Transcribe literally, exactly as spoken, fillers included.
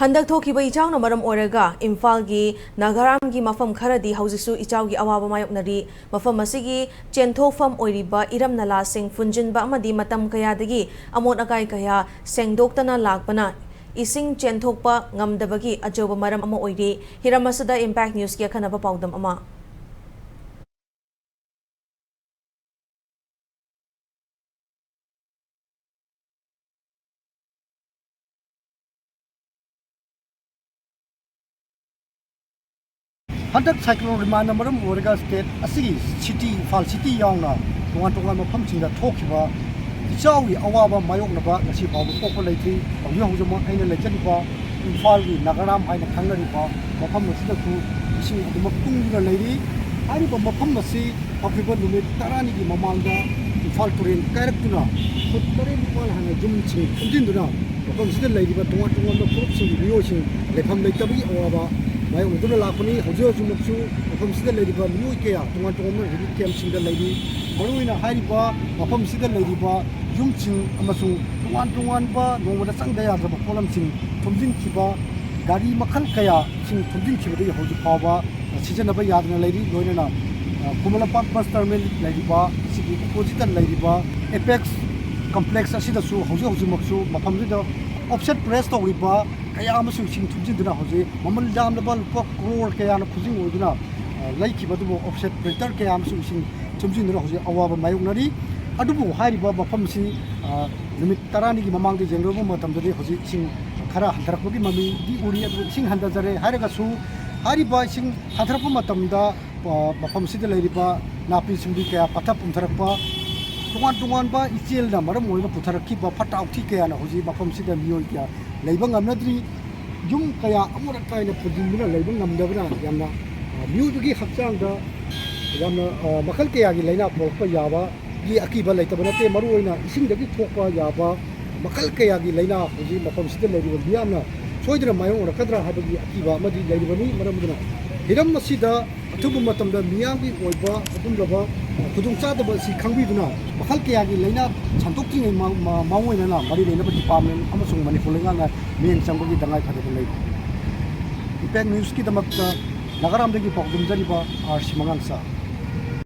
ꯍꯟꯗꯛ ꯊꯣꯛꯈꯤꯕ ꯏꯆꯥꯎꯅ ꯃꯔꯝ ꯑꯣꯏꯔꯒ ꯏꯝꯐꯥꯜꯒꯤ ꯅꯥꯒꯥꯔꯥꯝꯒꯤ ꯃꯐꯝ ꯈꯔꯗꯤ ꯍꯧꯖꯤꯛꯁꯨ ꯏꯆꯥꯎꯒꯤ ꯑꯋꯥꯕ ꯃꯥꯌꯣꯛꯅꯔꯤ꯫ ꯃꯐꯝ ꯑꯁꯤꯒꯤ ꯆꯦꯟꯊꯣꯛꯐꯝ ꯑꯣꯏꯔꯤꯕ ꯏꯔꯝ ꯅꯂꯥꯁꯤꯡ ꯐꯨꯟꯖꯤꯟꯕ ꯑꯃꯗꯤ ꯃꯇꯝ ꯀꯌꯥꯗꯒꯤ ꯑꯃꯣꯠ ꯑꯀꯥꯏ ꯀꯌꯥ ꯁꯦꯡꯗꯣꯛꯇꯅ ꯂꯥꯛꯄꯅ ꯏꯁꯤꯡ ꯆꯦꯟꯊꯣꯛꯄ ꯉꯝꯗꯕꯒꯤ ꯑꯆꯧꯕ ꯃꯔꯝ ꯑꯃ ꯑꯣꯏꯔꯤ꯫ ꯍꯤꯔꯝ ꯑꯁꯤꯗ Impact Newsꯀꯤ ꯑꯈꯟꯅꯕ ꯄꯥꯎꯗꯝ ꯑꯃ꯫ ꯍꯟꯗꯛ ꯁꯥꯏꯀ꯭ꯂꯣꯟ ꯔꯤꯃꯥꯅ ꯃꯔꯝ ꯑꯣꯏꯔꯒ ꯁ꯭ꯇꯦꯠ ꯑꯁꯤꯒꯤ ꯁꯤꯇꯤ, ꯏꯝꯐꯥꯜ ꯁꯤꯇꯤ ꯌꯥꯎꯅ ꯇꯣꯉꯥꯟ ꯇꯣꯉꯥꯟꯕ ꯃꯐꯝꯁꯤꯡꯗ ꯊꯣꯛꯈꯤꯕ ꯏꯆꯥꯎꯒꯤ ꯑꯋꯥꯕ ꯃꯥꯌꯣꯛꯅꯕ ꯉꯁꯤ ꯐꯥꯎꯕ ꯄꯣꯛꯄ ꯂꯩꯇ꯭ꯔꯤ꯫ ꯍꯧꯖꯤꯛ ꯍꯧꯖꯤꯛꯃꯛ ꯑꯩꯅ ꯂꯩꯖꯔꯤꯕ ꯏꯝꯐꯥꯜꯒꯤ ꯅꯥꯒꯥꯔꯥꯝ ꯍꯥꯏꯅ ꯈꯪꯅꯔꯤꯕ ꯃꯐꯝ ꯑꯁꯤꯗꯁꯨ ꯏꯁꯤꯡ ꯑꯗꯨꯃꯛ ꯇꯨꯡꯗꯨꯅ ꯂꯩꯔꯤ꯫ ꯍꯥꯏꯔꯤꯕ ꯃꯐꯝ ꯑꯁꯤ ꯍꯧꯈꯤꯕ ꯅꯨꯃꯤꯠ ꯇꯔꯥꯅꯤꯒꯤ ꯃꯃꯥꯡꯗ ꯏꯝꯐꯥꯜ ꯇꯨꯔꯦꯜ ꯀꯥꯏꯔꯛꯇꯨꯅ ꯐꯨꯠ ꯇꯔꯦꯠ ꯅꯤꯄꯥꯜ ꯍꯦꯟꯅ ꯌꯨꯝꯁꯤꯡ ꯊꯨꯝꯖꯤꯟꯗꯨꯅ ꯃꯐꯝꯁꯤꯗ ꯂꯩꯔꯤꯕ ꯇꯣꯉꯥꯟ ꯇꯣꯉꯥꯟꯕ ꯐꯨꯔꯨꯞꯁꯤꯡꯒꯤ ꯃꯤꯑꯣꯏꯁꯤꯡ ꯂꯩꯐꯝ ꯂꯩꯇꯕꯒꯤ ꯑꯋꯥꯕ ꯃꯥꯌꯣꯛꯅꯗꯨꯅ ꯂꯥꯛꯄꯅꯤ꯫ ꯍꯧꯖꯤꯛ ꯍꯧꯖꯤꯛꯃꯛꯁꯨ ꯃꯐꯝꯁꯤꯗ ꯂꯩꯔꯤꯕ ꯃꯤꯑꯣꯏ ꯀꯌꯥ ꯇꯣꯉꯥꯟ ꯇꯣꯉꯥꯟꯕ ꯔꯤꯂꯤꯐ ꯀꯦꯝꯞꯁꯤꯡꯗ ꯂꯩꯔꯤ꯫ ꯃꯔꯨꯑꯣꯏꯅ ꯍꯥꯏꯔꯤꯕ ꯃꯐꯝꯁꯤꯗ ꯂꯩꯔꯤꯕ ꯌꯨꯝꯁꯤꯡ ꯑꯃꯁꯨꯡ ꯇꯣꯉꯥꯟ ꯇꯣꯉꯥꯟꯕ ꯅꯣꯡꯃꯗ ꯆꯪꯗ ꯌꯥꯗ꯭ꯔꯕ ꯄꯣꯠꯂꯝꯁꯤꯡ ꯊꯨꯝꯖꯤꯟꯈꯤꯕ, ꯒꯥꯔꯤ ꯃꯈꯜ ꯀꯌꯥꯁꯤꯡ ꯊꯨꯝꯖꯤꯟꯈꯤꯕꯗꯒꯤ ꯍꯧꯖꯤꯛ ꯐꯥꯎꯕ ꯁꯤꯖꯤꯟꯅꯕ ꯌꯥꯗꯅ ꯂꯩꯔꯤ꯫ ꯂꯣꯏꯅꯅ, ꯑ, ꯈꯨꯃꯟ ꯂꯝꯄꯥꯛ ꯕꯁ ꯇꯔꯃꯤꯅꯦꯜ ꯂꯩꯔꯤꯕ ꯑꯁꯤꯒꯤ ꯑꯣꯄꯣꯖꯤꯠꯇ ꯂꯩꯔꯤꯕ ꯑꯦꯄꯦꯛꯁ ꯀꯝꯄ꯭ꯂꯦꯛꯁ ꯑꯁꯤꯗꯁꯨ ꯍꯧꯖꯤꯛ ꯍꯧꯖꯤꯛꯃꯛꯁꯨ ꯃꯐꯝꯁꯤꯗ ꯑꯣꯐꯁꯦꯠ ꯄ꯭ꯔꯦꯁ ꯇꯧꯔꯤꯕ ꯀꯌꯥ ꯑꯃꯁꯨ ꯏꯁꯤꯡ ꯊꯨꯝꯖꯤꯟꯗꯨꯅ ꯍꯧꯖꯤꯛ ꯃꯃꯜ ꯌꯥꯝꯂꯕ ꯂꯨꯄꯥ ꯀ꯭ꯔꯣꯔ ꯀꯌꯥꯅ ꯈꯨꯖꯤꯡ ꯑꯣꯏꯗꯨꯅ, ꯑ, ꯂꯩꯈꯤꯕ ꯑꯗꯨꯕꯨ ꯑꯣꯐꯁꯦꯠ ꯄ꯭ꯔꯤꯟꯇꯔ ꯀꯌꯥ ꯑꯃꯁꯨ ꯏꯁꯤꯡ ꯊꯨꯝꯖꯤꯟꯗꯨꯅ ꯍꯧꯖꯤꯛ ꯑꯋꯥꯕ ꯃꯥꯌꯣꯛꯅꯔꯤ꯫ ꯑꯗꯨꯕꯨ ꯍꯥꯏꯔꯤꯕ ꯃꯐꯝꯁꯤ, ꯑ, ꯅꯨꯃꯤꯠ ꯇꯔꯥꯅꯤꯒꯤ ꯃꯃꯥꯡꯗ ꯌꯦꯡꯂꯨꯕ ꯃꯇꯝꯗꯗꯤ ꯍꯧꯖꯤꯛ ꯏꯁꯤꯡ ꯈꯔ ꯍꯟꯊꯔꯛꯄꯒꯤ ꯃꯃꯤꯗꯤ ꯎꯔꯤ, ꯑꯗꯨꯕꯨ ꯏꯁꯤꯡ ꯍꯟꯊꯖꯔꯦ ꯍꯥꯏꯔꯒꯁꯨ ꯍꯥꯏꯔꯤꯕ ꯏꯁꯤꯡ ꯍꯟꯊꯔꯛꯄ ꯃꯇꯝꯗ, ꯑ, ꯃꯐꯝꯁꯤꯗ ꯂꯩꯔꯤꯕ ꯅꯥꯄꯤ ꯁꯤꯡꯕꯤ ꯀꯌꯥ ꯄꯠꯊ ꯄꯨꯝꯊꯔꯛꯄ, ꯇꯣꯉꯥꯟ ꯇꯣꯉꯥꯟꯕ ꯏꯆꯦꯜꯅ ꯃꯔꯝ ꯑꯣꯏꯔꯒ ꯄꯨꯊꯔꯛꯈꯤꯕ ꯐꯠꯇ ꯍꯥꯎꯊꯤ ꯀꯌꯥꯅ ꯍꯧꯖꯤꯛ ꯃꯐꯝꯁꯤꯗ ꯃꯤꯑꯣꯏ ꯀꯌꯥ ꯂꯩꯕ ꯉꯝꯅꯗ꯭ꯔꯤ꯫ ꯌꯨꯝ ꯀꯌꯥ ꯑꯃꯣꯠ ꯑꯀꯥꯏꯅ ꯐꯨꯝꯖꯤꯟꯗꯨꯅ ꯂꯩꯕ ꯉꯝꯗꯕꯅ ꯌꯥꯝꯅ, ꯑ, ꯃꯤꯑꯣꯏꯕꯒꯤ ꯍꯛꯆꯥꯡꯗ ꯌꯥꯝꯅ, ꯑ, ꯃꯈꯜ ꯀꯌꯥꯒꯤ ꯂꯥꯏꯅꯥ ꯄꯣꯛꯂꯛꯄ ꯌꯥꯕꯒꯤ ꯑꯀꯤꯕ ꯂꯩꯇꯕ ꯅꯠꯇꯦ꯫ ꯃꯔꯨꯑꯣꯏꯅ ꯏꯁꯤꯡꯗꯒꯤ ꯊꯣꯛꯄ ꯌꯥꯕ ꯃꯈꯜ ꯀꯌꯥꯒꯤ ꯂꯥꯏꯅꯥ ꯍꯧꯖꯤꯛ ꯃꯐꯝꯁꯤꯗ ꯂꯩꯔꯤꯕ ꯃꯤꯌꯥꯝꯅ ꯁꯣꯏꯗꯅ ꯃꯥꯌꯣꯛꯅꯔꯛꯀꯗ꯭ꯔꯥ ꯍꯥꯏꯕꯒꯤ ꯑꯀꯤꯕ ꯑꯃꯗꯤ ꯂꯩꯔꯤꯕꯅꯤ꯫ ꯃꯔꯝ ꯑꯗꯨꯅ ꯍꯤꯔꯝ ꯑꯁꯤꯗ ꯑꯊꯨꯕ ꯃꯇꯝꯗ ꯃꯤꯌꯥꯝꯒꯤ ꯑꯣꯏꯕ ꯑꯗꯨꯒꯨꯝꯂꯕ ꯈꯨꯗꯣꯡꯆꯥꯗꯕ ꯑꯁꯤ ꯈꯪꯕꯤꯗꯨꯅ ꯃꯈꯜ ꯀꯌꯥꯒꯤ ꯂꯥꯏꯅꯥ ꯁꯟꯗꯣꯛꯇ꯭ꯔꯤꯉꯩ ꯃ-, ꯃ-, ꯃꯥꯡꯑꯣꯏꯅꯅ ꯃꯔꯤ ꯂꯩꯅꯕ department ꯑꯃꯁꯨꯡ ꯃꯅꯤꯄꯨꯔ ꯂꯩꯉꯥꯛꯅ ꯃꯤꯠꯌꯦꯡ ꯆꯪꯕꯒꯤ ꯇꯉꯥꯏ ꯐꯗꯕ ꯂꯩ꯫ Impact Newsꯀꯤꯗꯃꯛꯇ ꯅꯥꯒꯥꯔꯥꯝꯗꯒꯤ ꯄꯥꯎꯗꯝꯖꯔꯤꯕ ꯑꯥꯔ ꯁꯤꯃꯉꯥꯡꯆꯥ꯫